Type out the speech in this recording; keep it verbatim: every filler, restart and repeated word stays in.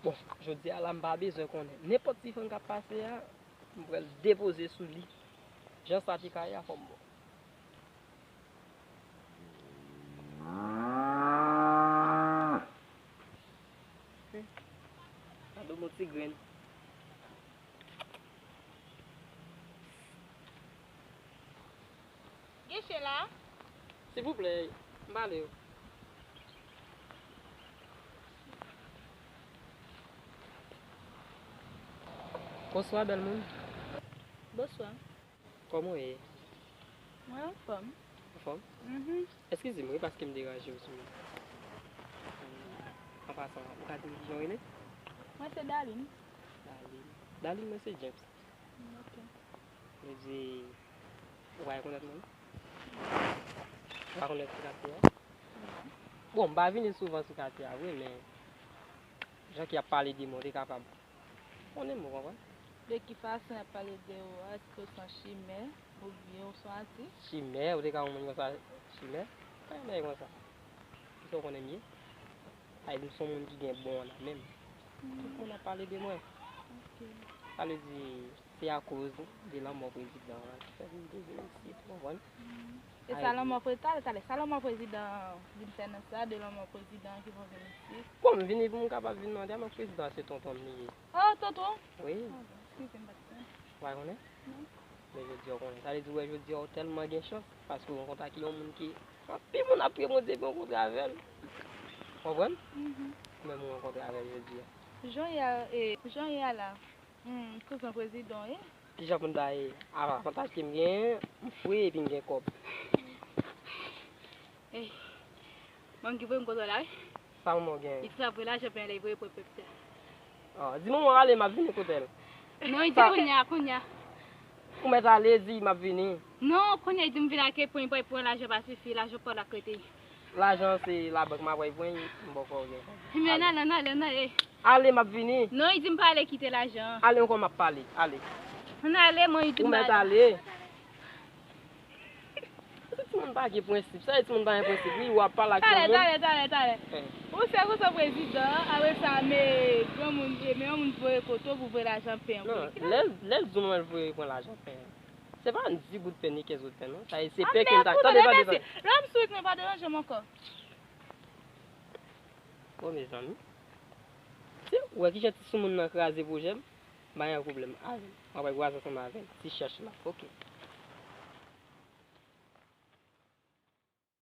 Bon, jodi a la, m pa bezwen konnen. Nenpòt ti fanm k ap pase a, m pral depoze sou li. Jan sa te ka ye a, fò m bon. Hmm. Gade yon ti grenn. Gen chen la? Silvouplè, m pale w. Bonswa, bèl moun. Bonswa. Kòman w ye? Mwen anfòm. Anfòm? Mhm. Eskize m, wi, paske m deranje w sou. An pasan, ou ka di m kijan w rele? Mwen se Darline. Darline. Darline, mwen se James. Ok. Vle di, ou pa rekonèt mwen? Ou pa rekonèt sou katye a? Bon, m pa vini souvan sou katye a vre, men jan ke y ap pale de mwen, ou te kapab konnen m, ou konprann? De ki fason y ap pale de ou a? Èske w se yon chimè oubyen w se yon atis? Chimè, ou te ka wè yon moun konsa, chimè? Pa yon bagay konsa. Kisa w konnen m ye? Sa vle di m se yon moun ki gen bon nan men m. Tout moun ap pale de mwen. Ok. Sa vle di, se akoz de lanmò prezidan an ki fè m te vin isit, ou konprann? E sa lanmò pre-, talè, talè, sa lanmò prezidan an vin fè nan sa, de lanmò prezidan an ki fè w vin isit? Bon, m vini pou m kapab vin nan antèman, prezidan an se tonton m li ye. Oh, tonton? Wi. Ah, bon, eskize m, m pa t konnen. Ou pa konnen? Non. Men jodi a w konnen. Sa vle di, w wè, jodi a w tèlman gen chans, paske w rankontre ak yon moun ki anpil moun ap priye Bondye pou rankontre avè l. Konprann? Mhm. Menm ou rankontre avè l jodi a. Jan w ye a, e, jan w ye a la, hmm, kouzen prezidan w ye? Kijan pou m ta ye? Avantaj ke m genyen, m fre epi m gen kòb. Eh, manman ki voye m kote w la, wi. Sa manman w genyen? Li trap voye lajan pen lè, li voye pou pèp la. Ah, di manman w ale, m ap vini kote l. Non, li di kounye a, kounye a. Ou mèt ale, di m ap vini. Non, kounye a, li di m vin ak pwen, pwen, pwen lajan pa sifi, lajan pa w la k rete. Lajan se labank m ap pran, m bòkò gen. Men ale, ale, ale, ale. Ale, m ap vini. Non, li di m pa ale kite lajan. Ale, ankò m ap pale, ale. Ann ale, mwen, li di m pa ale. Ou mèt ale. Timoun pa gen prensip. Sa e timoun pa gen prensip. Wi, w ap pale ak yon moun. Talè, talè, talè, talè. Eh. Ou se konsa prezidan, apre sa, men granmoun, men yon moun voye kote w pou voye lajan pen. Non, lè, lè l di w mwen l voye pran lajan pen. Se pa di goud pen ni kenz goud pen, non. Sa e se pen ke m ta. Tande, tande, tande. Lè m sou ritm, pa deranje m ankò. Bon, mezanmi. Si ou wè kijan ti soumoun nan kraze pwojè m, pa gen pwoblèm. Avè m. Mwen pral kwaze ansanm avè l. Ti chèch la. Ok.